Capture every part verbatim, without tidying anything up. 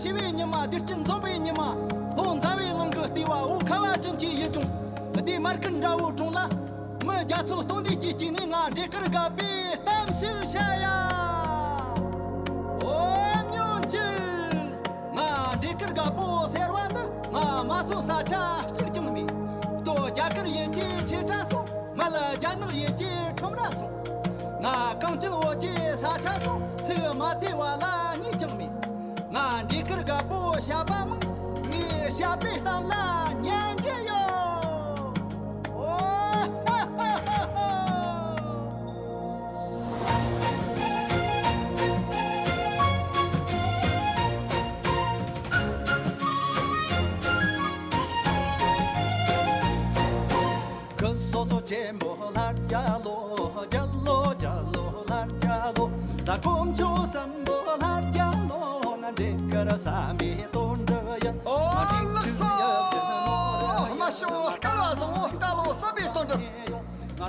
ཆེ་བའི་ཉི་མ། བདེ་སྐྱིད་འཛོམས་པའི་ཉི་མ། ལྷོ་འཛམ་བུའི་གླིང་གི་ལྟེ་བ་འོ་ཁ་བ་ཅན་གྱི་ཡུལ་ལྗོངས། ལྡེ་མར་ཁུལ་འདྲ་བོའི་གྲོང་ལ། མི་བརྒྱ་ཚོ་སྟོང་སྡེ་གཅིག་གཅིག་ནས་ང་འབྲས་དཀར་དགའ་པོས་གཏམ་ཞིག་བཤད་ཡ། འོ་ཉོན་ཅིག་ང་འབྲས་དཀར་དགའ་པོ་ཟེར་བ་འདི་ང་མ་སོང་ས་ཆ་གཅིག་ཀྱང་མེད། སྟོད་རྒྱ་གར་ཡུལ་གྱི་ཆེ་ཕྲ་སོང་། སྨད་རྒྱ་ནག་ཡུལ་གྱི་ཁྲོམ་ར་སོང་། ང་གངས་ཅན་བོད་ཀྱི་ས་ཆ་སོང་། ཚིག་མ་བདེ་བ་ལ་གཉིས་ཀྱང་མེད། ང་འབྲས་དཀར་དགའ་པོ་བཤད་པ་མང་། ངས་བཤད་པའི་གཏམ་ལ་ཉན་གྱི་ཡོད། འོ། སྐུ་སོ་སོ་ཆེན་པོ་ལྷ་རྒྱལ་ལོ། རྒྱལ་ལོ་རྒྱལ་ལོ་ལྷ་རྒྱལ་ལོ། ད་དཀོན་མཆོག་གསུམ་པོ་ལྷ་རྒྱལ་ལོ། ང་འབྲས་དཀར་བསམ་པའི་དོན་འགྲུབ་ཡིན། ཨོ་ལགས་སོ། མ་ཤོང་སྐལ་བ་བཟང་བོ་སྐལ་ལོ་བསམ་པའི་དོན་འགྲུབ། ཡ།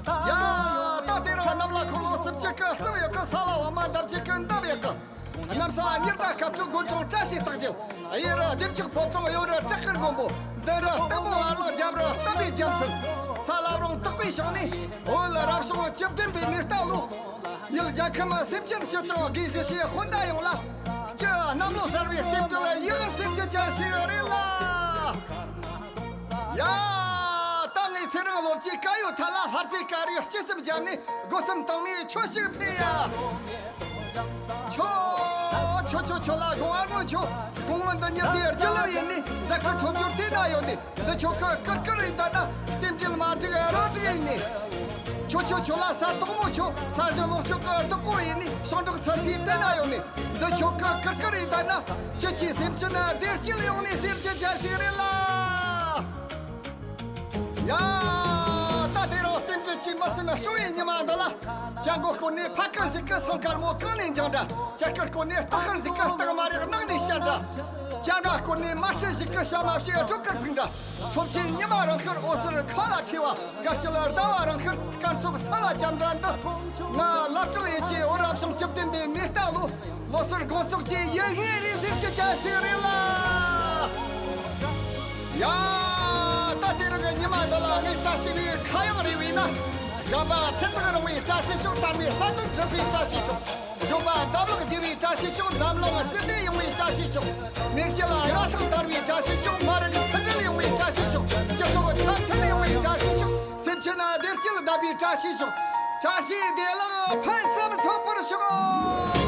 ད་དེ་རིང་གནམ་ལ་འཁོར་ལོ་རྩིབས་གཅིག་གི་རྩིབས་ཡག་གི། ས་ལ་འོ་མ་འདབ་གཅིག་གི་འདབ་ཡག་གི། གནམ་ས་ཉི་ཟླ་ཁ་སྤྲོད་དགུན་གྲང་བཀྲ་ཤིས་རྟགས་བརྒྱད། གཡས་རུ་ལྡེབས་ཆོག་ཕོ་བྲང་། གཡོན་རུ་བྲག་དཀར་མགོན་པོ། མདུན་རུ་སྟག་མོ་བ་ལང་། རྒྱབ་རུ་བསྟན་པའི་རྒྱལ་མཚན། ས་བླ་བྲང་དག་པའི་ཞིང་ནས། བོད་རབ་བྱུང་བཅུ་བདུན་པའི་མེ་རྟ་ལོ། ཡུལ་རྒྱལ་ཁམས་སེམས་ཅན་སྤྱི་དང་དགེ་བཤེས་སྤུན་ཟླ་ཡོངས་ལ། སྤྱི་གནམ་ལོ་གསར་བའི་རྟེན་འབྲེལ་ཡིད་སེམས་ཀྱི་ཅན་ཞིག་རེད་ལ། ཡ། ད་ངས་ཚེ་རིང་ལོ་བརྒྱའི་དཀར་ཡོལ་ཐད་ལ་ལྷ་རྫས་དཀར་རིའི་སྤྱི་སེམས་བརྒྱབ་ནས་སྒོ་གསུམ་དྭངས་མའི་ཆོས་ཤིག་ཕུལ་ཡ། ཁྱོད། ཁྱོད་ཁྱོད་ཁྱོད་ལ་དགོངས་ཨ་སྔོན་ཆོ། དགོངས་མོ་འདི་ཉིད་དེའི་རྒྱུ་ལམ་ཡིན་ནི། ཟ་ཁུ་ཁྲོ་སྦྱོར་དེ་ན་ཡོད་ནི། འདི་ཆོ་ཁུ་ཀིར་ཀིར་ཡིན་ད་ན། རྟེན་འབྲེལ་མ་འགྲིག་རང་འགྲིག་ཡིན་ནི། ཁྱོད་ཁྱོད་ཁྱོད་ལ་ས་དོག་མོ་ཆོ། ས་གཞི་ལོངས་སྤྱོད་ཀྱི་བདག་པོ་ཡིན་ནི། ཞིང་འབྲོག་ཚ་ཚའི་དེ་ན་ཡོད་ནི། འདི་ཆོ་ཁུ་ཀིར་ཀིར་ཡིན་ད་ན། ཁྱོད་ཀྱི་སེམས་ཅན་བདེ་སྐྱིད་ཡོང་ནི་ཟེར་རྒྱུ་ཅན་ཞིག་རེད་ལ། ཡ། ད་དེ་རིང་རྟེན་འབྲེལ་གྱི་མི་སེམས་སྤྲོ་བའི་ཉི་མ་འདི་ལ། སྐྱབས་མགོན་བསྐོར་ནས་ཕ་སྐད་ཞིག་གི་སེང་དཀར་མོ་གངས་ལས་འགྱིང་འདྲ། སྐྱ་སྐར་བསྐོར་ནས་སྟག་ཤར་ཞིག་གི་སྟག་མ་རེག་ནགས་ནས་ཤར་འདྲ། སྐྱ་འདྲ་བསྐོར་ནས་མ་ཧྲི་ཞིག་གི་ཤ་མ་བྱི་སྒྲོ་དཀར་ཕུག་འདྲ། ཁྲོ་ཆེན་ཉི་མ་རང་ཤར་འོད་ཟེར་འཁོར་ལ་འཁྲི་བ། དཀར་སྐྱིད་ཟླ་བ་རང་ཤར་སྐར་ཚོགས་ས་ལ་འཁྱམས་འདྲ་འདི། ང་བླ་བྲང་ཡུལ་གྱི་བོད་རབ་བྱུང་བཅུ་བདུན་པའི་མེ་རྟ་ལོ། ལོ་སར་དགོང་ཚོགས་ཀྱི་ཡུལ་ངེས་རེད་ཟེར་རྒྱུ་ཅན་ཞིག་རེད་ལ། ཡ། ད་དེ་རིང་གི་ཉི་མ་འདི་ལ་ངས་བཀྲ་ཤིས་པའི་ཁ་གཡང་རེ་བས་ན། དགའ་བ་ཚེ་ཐག་རིང་བའི་བཀྲ་ཤིས་ཤོག་དར་མའི་ས་རྡུལ་འགྲིབ་པའི་བཀྲ་ཤིས་ཤོག་གཞོན་པ་འདབ་ལག་རྒྱས་པའི་བཀྲ་ཤིས་ཤོག་འཛམ་གླིང་ཞི་བདེ་ཡོང་བའི་བཀྲ་ཤིས་ཤོག་མེ་ལྕེ་ལ་ར་ཐང་དར་བའི་བཀྲ་ཤིས་ཤོག་མ་རིག་མཐུན་སྒྲིལ་ཡོང་བའི་བཀྲ་ཤིས་ཤོག་སྤྱི་ཚོགས་འཆམ་མཐུན་ཡོང་བའི་བཀྲ་ཤིས་ཤོག་སེམས་ཅན་བདེ་སྐྱིད་ལྡན་པའི་བཀྲ་ཤིས་ཤོག་བཀྲ་ཤིས་བདེ་ལེགས་ཕུན་སུམ་ཚོགས་པར་ཤོག